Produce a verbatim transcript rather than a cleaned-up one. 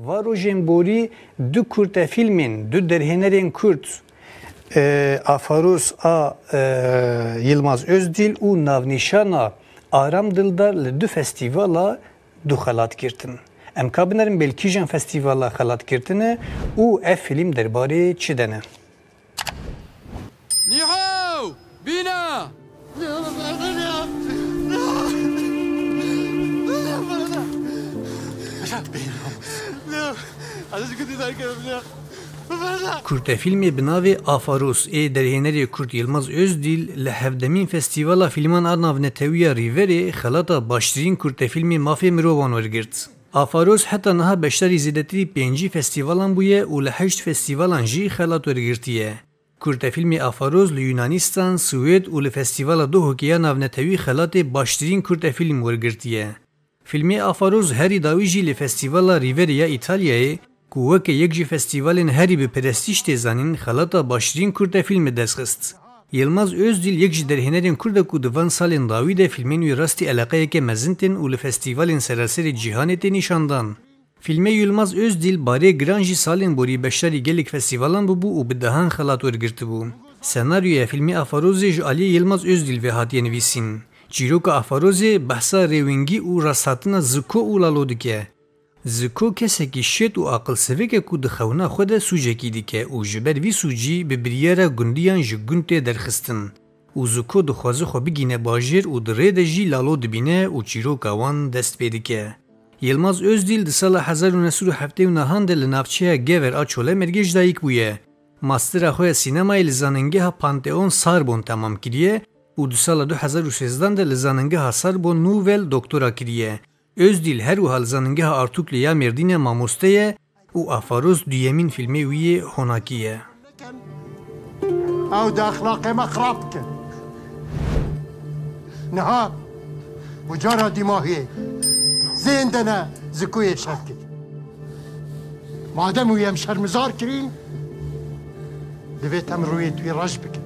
Va rojên borî du kurtefîlmên du derhênerên kurd, e, Afaros a, e, Yilmaz Özdil û Navnîşana Aram Dildar li du festîvala du xelat girtin. Em ka binerin bêl kîjan festîvala xelat girtine û ev fîlm derbarê çi de ne? Nihaw! Bîna! Kurtefîlmê bi navê Afaros ê derhênerê kurd Yilmaz Özdil li hevdemîn Festîvala Fîlman a Navnetewî ya Rîverê xelata baştirîn kurtefîlmê mafê mirovan wergirt. Afaros heta niha beşdarî zêdetirî pêncî festîvalan bûye û li heşt festîvalan jî xelat wergirtiye. Kurtefîlmê Afaros li Yunanîstan, Swêd û li Festîvala Duhokê ya Navnetewî xelatê baştirîn kurtefîlm wergirtiye. Fîlmê Afaros herî dawî jî li Festîvala Rîverê ya Îtalyayê, ku weke yek ji festîvalên herî bi prestîj tê zanîn, xelata baştirîn kurtefîlm bi dest xist. Yilmaz Özdil yek ji derhênerên kurd e ku di van salên dawî de fîlmên wî rastî eleqeyeke mezin tên û li festîvalên seranserê cîhanê tê nîşandan. Fîlmê Yilmaz Özdil barê giran jî salên borî beşdarî gelek festîvalan bûbû û bi dehan xelat wergirtibû. Senaryoya fîlmê Afarozê ji aliyê Yilmaz Özdil ve hatiye nivîsîn. Çîroka Afarozê behsa rêwingî û rasthatina Ziko û Lalo dike. Ziko kesekî şêt û aqilsivik e ku di xewna xwe de sûcekî dike û ji ber vî sûcî bi biryara gundiyan ji gund tê derxistin. Û Ziko dixwaze xwe bigîne bajêr û di rê de jî Lalo dibîne û çîroka wan dest pê dike. Yilmaz Özdil di sala hezar û neh sed û heftê û nehan de li navçeya Gever a Çolemêrgê ji dayik bûye. Mastera xwe ya sînemayê li zanîngeha Pantheon Sarbon temam kiriye û di sala du hezar û sêzdan de li zanîngeha Sarbon Nouvelle doktora kiriye. Özdil her wiha li zanîngeha Artuklu ya Mêrdînê mamoste ye û Afaros duyemîn fîlmê wî yê honakî ye. Ew di exlaqê me xirab dikin. Niha û cara dîmahiyê zêndene Zikoyê şer kir. Madem wî em şermizar kirîn, divê em rûyê wî reş bikin.